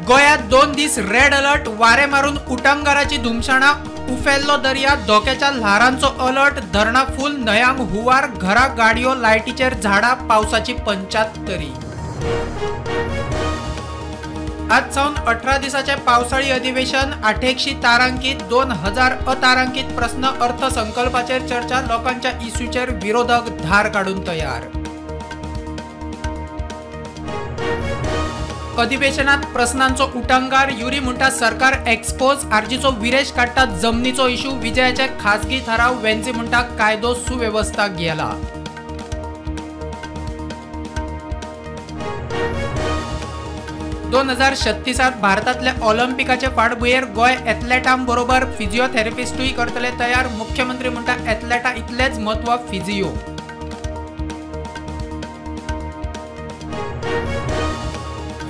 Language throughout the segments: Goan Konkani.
गोंयांत 2 दीस रेड अलर्ट, वारें मारून उटंगाराची धुमशाणा, उफेल्लो दर्या, धोक्याच्या ल्हारांचो अलर्ट, धरणां फूल, न्हंयांक हुंवार, घरां, गाडयो, लायटीचेर झाडां, पावसाची पंच्यात्तरी। आज सावन 18 दिसाचे पावसाळी अधिवेशन, 800 तारांकित, 2000 अतारांकित प्रस्न, अर्थसंकल्पाचेर चर्चा, लोकांच्या इश्यूचेर विरोधक धार काडून तयार। अधिवेशनात प्रस्नांचो उटंगार, युरी म्हणटा सरकार एक्सपोज, आरजीचो विरेश काडटा जमनीचो इश्यू, विजयाचे खासगी थाराव, वेन्सी म्हणटा कायदो सुवेवस्था गेला। 2036 भारतांतले ऑलिम्पिकाचे फाटभुंयेर गोंय एथलेटां बरोबर फिजियोथेरपिस्टूय करतले तयार, मुख्यमंत्री म्हणटा एथलेटा इतलेच म्हत्व फिजियो।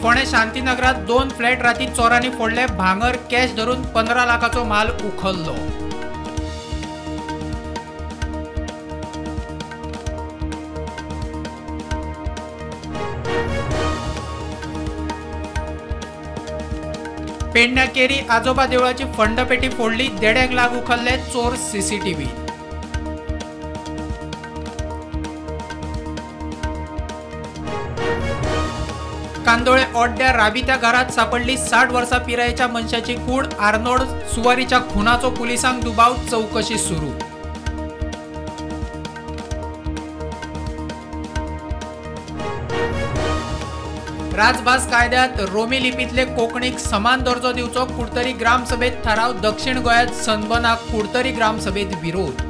फोंडें शांतीनगरात 2 फ्लॅट राती चोरांनी फोडले, भांगर कॅश धरून 15 लाखाचो माल उखल्लो। पेडण्या केरी आजोबा देवळाची फंडपेटी फोडली, 1.5 लाख उखल्ले, चोर सीसीटीव्ही। कांदोळे ओड्ड्या राबित्या घरात सापडली 60 वर्सां पिरायेच्या मनशाची कूड, आर्नोल्ड सुवारीच्या खुनाचो पुलिसांक दुबाव, चौकशी सुरू। राजभास कायद्यात रोमी लिपीतले कोंकणीक समान दर्जो दिवचो, कुडतरी ग्रामसभेत थाराव, दक्षिण गोंयांत सनबर्नाक कुडतरी ग्रामसभेत विरोध।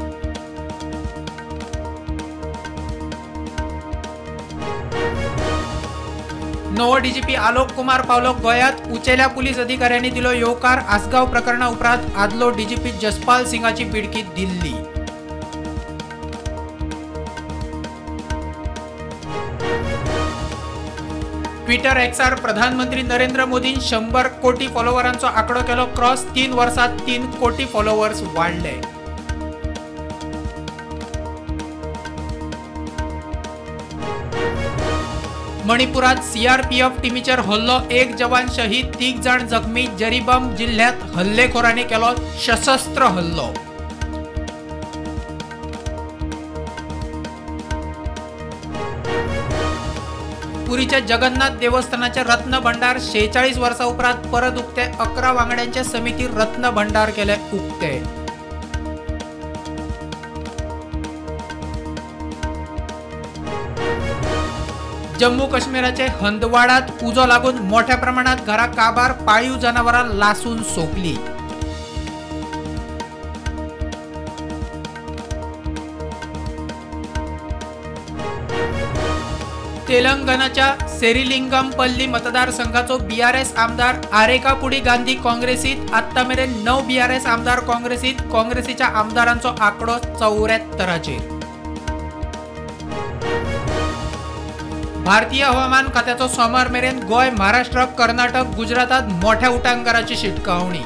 नवो डीजीपी आलोक कुमार पावलो गोंयांत, उचेल्या पुलीस अधिकाऱ्यांनी दिलो येवकार, आसगांव प्रकरणा उपरांत आदलो डीजीपी जसपाल सिंगाची बिडकी दिल्ली। ट्विटर एक्सार प्रधानमंत्री नरेंद्र मोदीन 100 कोटी फॉलोवरांचो आंकडो केलो क्रॉस, 3 वर्सात 3 कोटी फॉलोवर्स वाडले। मणिपुरात सीआरपीएफ टीमीचेर हल्लो, 1 जवान शहीद, 3 जाण जखमी, जरीबम जिल्ह्यात हल्लेखोरांनी केलो सशस्त्र हल्लो। पुरीच्या जगन्नाथ देवस्थानाचे रत्न भंडार 46 वर्सां उपरांत परत उक्ते, 11 वांगड्यांचे समिती रत्न भंडार केले उक्ते। जम्मू काश्मीराचे हंदवाडात उजो लागून मोठ्या प्रमाणात घरां काबार, पाळीव जनावरां लासून सोंपली। तेलंगणाच्या सेरिलिंगमपल्ली मतदारसंघाचो बीआरएस आमदार आरेकापुडी गांधी काँग्रेसीत, आत्तां मेरेन 9 बीआरएस आमदार काँग्रेसीत, काँग्रेसीच्या आमदारांचो आंकडो 74चेर। भारतीय हवामान खात्याचो सोमार मेरेन गोंय, महाराष्ट्र, कर्नाटक, गुजरातात मोठ्या उटंगाराची शिटकावणी।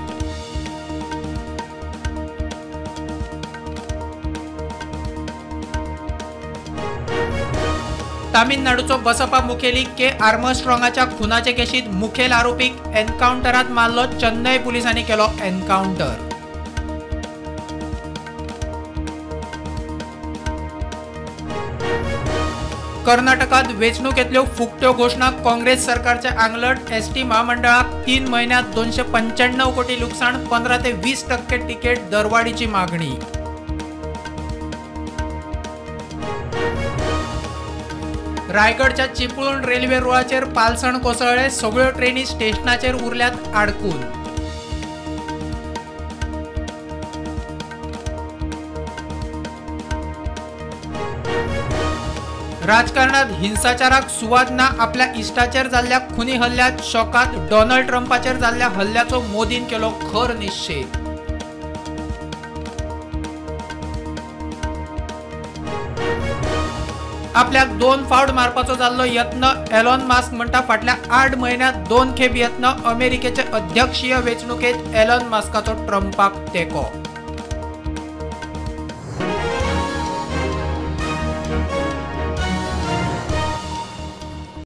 तामिळनाडूचो बसपा मुखेली के आर्मस्ट्रॉंगाच्या खुनाचे केशीत मुखेल आरोपीक एन्काउंटरात मारलो, चेन्नय पुलिसांनी केलो एन्काउंटर। कर्नाटकात वेंचणुकेंतल्यो फुकट्यो घोशणा, काँग्रेस सरकारचे आंगलट, एसटी महामंडळाक 3 म्हयन्यांत 295 कोटी लुकसाण, 15 ते 20% तिकेट दरवाडीची मागणी। रायगडच्या चिपळूण रेल्वे रुळाचेर पालसण कोसळ्ळे, सगळ्यो ट्रेनी स्टेशनाचेर उरल्यात आडकून। राजकारणात हिंसाचाराक सुवात ना, आपल्या इश्टाचेर जाल्ल्या खुनी हल्ल्यात शॉकात डोनाल्ड ट्रंपाचेर जाल्ल्या हल्ल्याचो मोदीन केलो खर निशेध। आपल्याक 2 फावट मारपाचो जाल्लो यत्न, एलॉन मास्क म्हणटा फाटल्या 8 म्हयन्यांत 2 खेप यत्न, अमेरिकेचे अध्यक्षीय वेंचणुकेंत एलॉन मास्काचो ट्रंपाक तेंको।